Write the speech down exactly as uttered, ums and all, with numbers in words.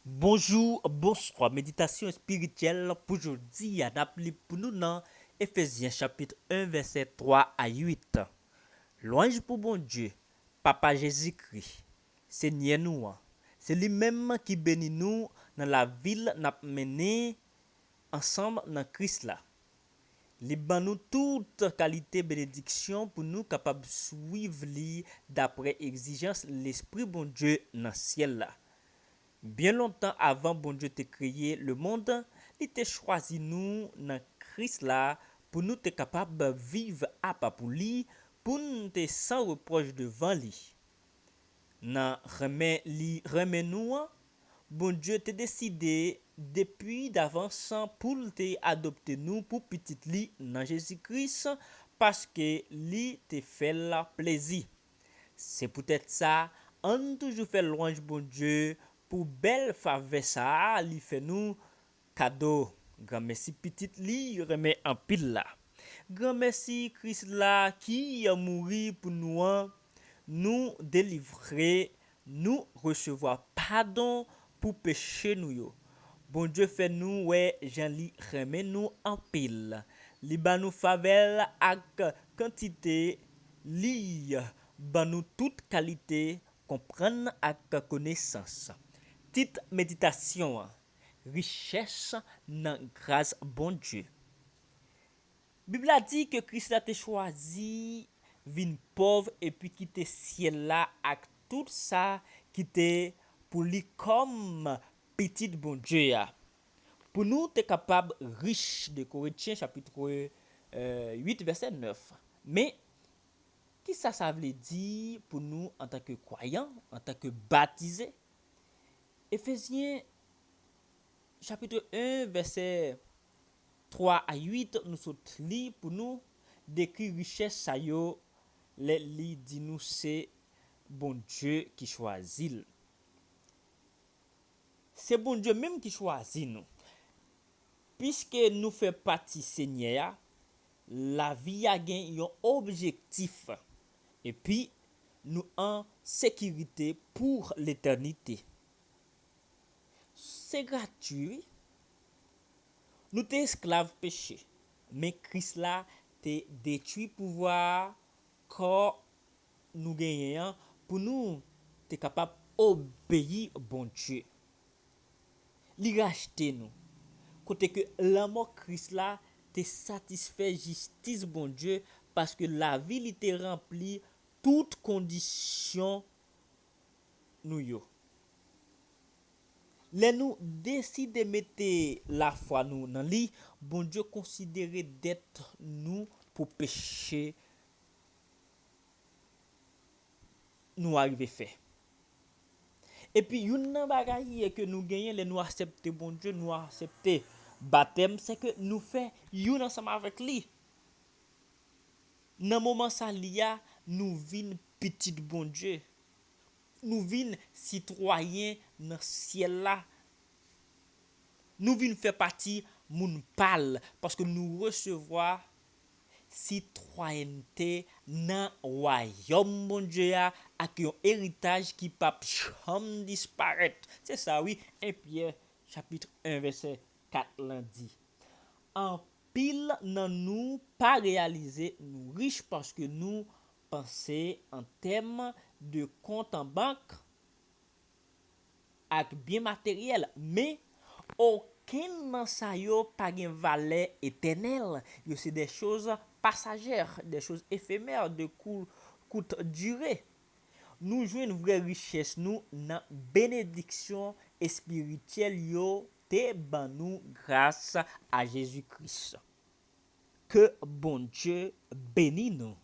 Bonjou, bonswa. Meditasyon espirityèl pou jodi a, n ap li pou nou nan Efezyen chapit en, vèsè twa a uit. Lwanj pou Bondye, Papa Jezikri, Senyè nou an. Se li menm ki beni nou nan lavil n ap mennen ansanm nan Kris la. Li ban nou tout kalite benediksyon pou nou kapab swiv li dapre egzijans Lespri Bondye nan syèl la. Byen lontan avan Bondye te kreye lemonn, li te chwazi nou nan Kris la pou nou te kapab viv apa pou li, pou n te san repwòch devan li. Nan renmen li renmen nou an, Bondye te deside depi davans pou l te adopte nou pou pitit li nan Jezi Kris, paske li te fè l plezi. Se poutèt sa, ann toujou fè lwanj Bondye pou bèl favè sa a li fè nou kado. Granmèsi pitit li renmen anpil la. Granmèsi Kris la ki mouri pou nou an, nou delivre, nou resevwa padon pou peche nou yo. Bondye fè nou wè jan li renmen nou anpil. Li ban nou favè l ak kantite, li ban nou tout kalite konprann ak konesans. Tit meditasyon an, richès nan gras Bondye. Bib la di ke Kris la te chwazi vin pòv epi kite syèl la ak tout sa ki te pou li kòm pitit Bondye a. Pou nou te kapab rich, de Korentyen chapit uit, vèsè nèf. Men, kisa sa vle di pou nou antanke kwayan, antanke batize? Efezyen chapit en, vèsè twa a uit, nou sot li pou nou dekri richès sa yo lè li di nou se Bondye ki chwazi l. Se Bondye menm ki chwazi nou. Piske nou fè pati Senyè a, lavi a gen yon objektif, epi nou an sekirite pou letènite. Se gratwi, wi. Nou te esklav peche, men Kris la te detwi pouvwa a kò nou genyen an pou nou te kapab obeyi Bondye. Li rachte nou, kote ke lanmò Kris la te satisfè jistis Bondye, paske lavi li te ranpli tout kondisyon nou yo. Lè nou deside mete lafwa nou nan li, Bondye konsidere dèt nou pou peche nou arive fè. Epi youn nan bagay ke nou genyen lè nou aksepte Bondye, nou aksepte batèm, se ke nou fè youn ansanm avèk li. Nan moman sa li a, nou vin pitit Bondye. Nou vin sitwayen nan syèl la. Nou vin fè pati moun pa l, paske nou resevwa sitwayènte nan wayòm Bondye a ak yon eritaj ki p ap janm disparèt. Se sa wi, en Pyè chapit en vèsè kat lan di. Anpil nan nou pa reyalize nou rich paske nou panse an tèm de kont an bank ak byen materyèl, men okenn nan sa yo pa gen valè etènèl. Yo se des choses passagères, des choses éphémères, de cou-, courte durée. Nou jwenn vrè richès nou nan benediksyon espirityèl yo te ban nou gras a Jezi Kris. Ke Bondye beni nou.